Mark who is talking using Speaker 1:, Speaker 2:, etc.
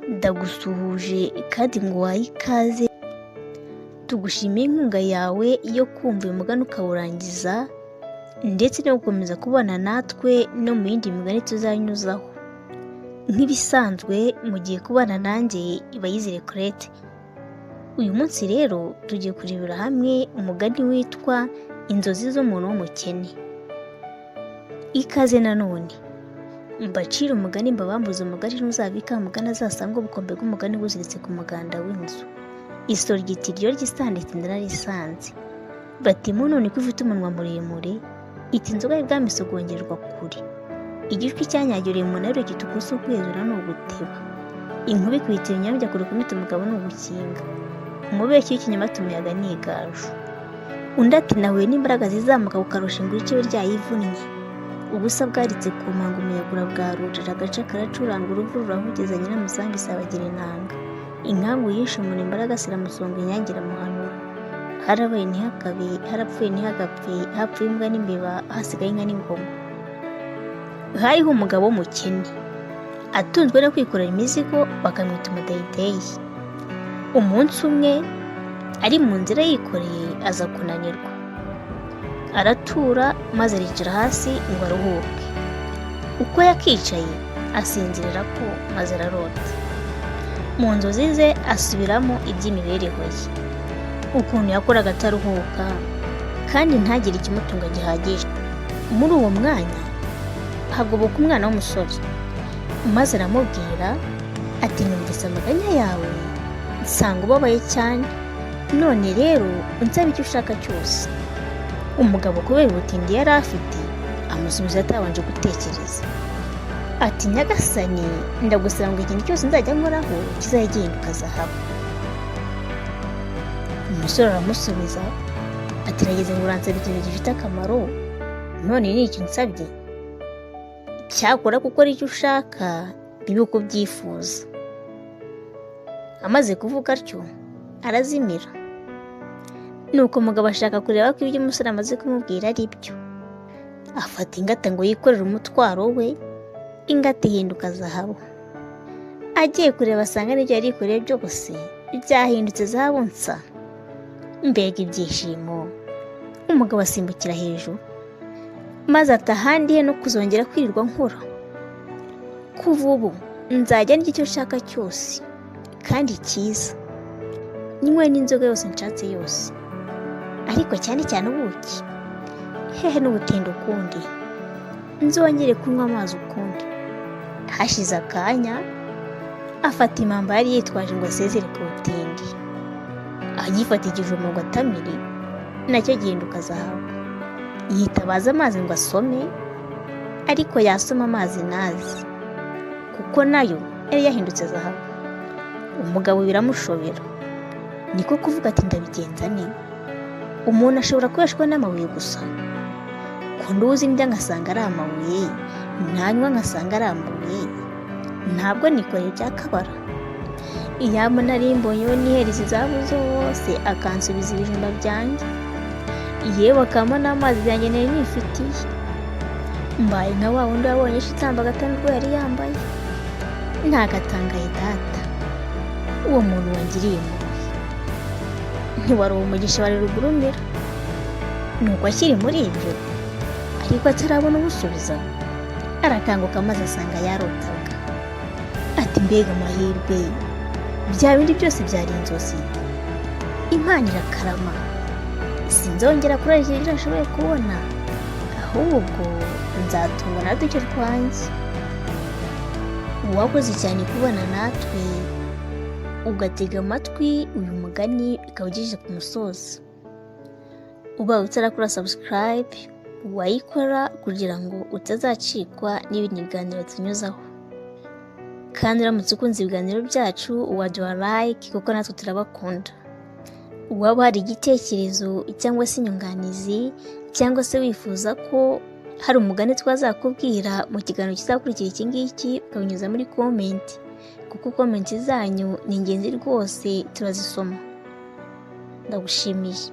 Speaker 1: Ndagusuhuje kandi nguhaye ikaze. Tugushimiye inkunga yawe yo kumva uyu mugani ukawurangiza, ndetse no gukomeza kubana natwe no mu yindi migani tuzanyuzaho. Nk'ibisanzwe mugiye kubana nanjye Ibayizire Colette. Uyu munsi rero tugiye kurebera hamwe umugani witwa Inzozi z'umuntu w'umukene. Ikaze nanone. Mbacire umugani, mbabambuze umugani, ntuzabika umugani azasanga ubukombe bw'umugani buziritse ku muganda w'inzu. Isoryo iti ryo ryisanditse ndararisanze. Bati none ko ufite umunwa muremure, iti inzoga y'ibwami isogongerwa kure. Igishwi cyanyagiriye umunara kitukusa ukwezura ni uguteba. Inkuba ikubita ibinyabya kure, kumita umugabo ni ugukinga. Umubeshyi w'ikinyoma ati umuyaga ni igaju. Undi ati nahuye n'imbaraga zizamuka ku karusha ngo iciwe ryayivunnye. Ubusa bwaritse ku manga, umuyaga urabwarurira, agace karacuranga, uruvu rurahugeza, nyiramusambi isabagira inanga. Inkangu yishe umuntu, imbaraga ziramusonga, inyange iramuhanura. Harabaye ntihakabe, harapfuye ntihagapfe, hapfuye imbwa n'imbeba, hasigaye inka n'ingoma. Hariho umugabo w'umukene atunzwe no kwikorera imizigo, bakamwita umudeyideyi. Umunsi umwe ari mu nzira yikoreye aza kunanirwa, aratura maze aricara hasi ngo aruhuke. Uko yakicaye asinzirira ko, maze ararota. Mu nzozi ze asubiramo iby'imibereho ye, ukuntu yakoraga ataruhuka kandi ntagire ikimutunga gihagije. Muri uwo mwanya hagoboka umwana w'umusore, maze aramubwira ati numvise amaganya yawe nsanga ubabaye cyane, none rero unsaba icyo ushaka cyose. Umugabo kubera ubutindi yari afite amusubiza atabanje gutekereza ati nyagasani, ndagusaba ngo ikintu cyose nzajya nkoraho kizajya gihinduka zahabu. Umusore aramusubiza ati nageze ngo uransaba ikintu gifite akamaro, none ni iki nsabye? Cyakora gukora icyo ushaka bibe uko ubyifuza. Amaze kuvuga atyo arazimira. Nuko umugabo ashaka kureba ko ibyo umusore amaze kumubwira ari byo, afata ingata ngo yikorere umutwaro we, ingata ihinduka zahabu. Agiye kureba asanga n'ibyo yari yikoreye byose byahindutse zahabu nsa. Mbega ibyishimo! Umugabo asimbukira hejuru maze ati ahandi he no kuzongera kwirirwa nkora. Kuva ubu nzajya ndya icyo nshaka cyose kandi cyiza, nywe n'inzoga yose nshatse yose, ariko cyane cyane ubuki. Hehe n'ubutindi ukundi, nzongere kunywa amazi ukundi. Hashize akanya afata impamba yari yitwaje ngo asezere ku butindi, agifata ikijumba ngo atamire, nacyo gihinduka zahabu. Yitabaza amazi ngo asome, ariko yasoma amazi ntazi, kuko nayo yari yahindutse zahabu. Umugabo biramushobera, niko kuvuga ati ndabigenza nte? Umuntu ashobora kubeshwa n'amabuye gusa? Ko nduzi ndya ngasanga ari amabuye, nanywa ngasanga ari amabuye, ntabwo nikoreye ibyakabara. Iyaba nari mbonye nihereza izahabu zose akansubiza ibijumba byanjye, yewe akampa n'amazi yanjye nari nifitiye. Mbaye nka wa wundi wabonye isha itamba agatanda urwo yari yambaye. Ntagatangaye data, uwo muntu wangiriye impuhwe ntiwari umugisha wari rugurumira. Nuko akiri muri ibyo ariko atarabona umusubiza, arakanguka maze asanga yarotaga. Ati mbega amahirwe, bya bindi byose byari inzozi. Imana irakarama, sinzongera kurarikira ibyo nashoboye kubona, ahubwo nzatungwa na duke twanjye. Uwakoze cyane kubana natwe ugatega amatwi uyu mugani ukaba ugejeje ku musozo. Ubaye utarakora subscribe wayikora kugira ngo utazacikwa n'ibindi biganiro tunyuzaho. Kandi uramutse ukunze ibiganiro byacu waduha like, kuko natwe turabakunda. Waba hari igitekerezo cyangwa se inyunganizi, cyangwa se wifuza ko hari umugani twazakubwira mu kiganiro kizakurikira iki ngiki, ukabinyuza muri comment, kuko comment zanyu ni ingenzi rwose, turazisoma. Ndagushimiye.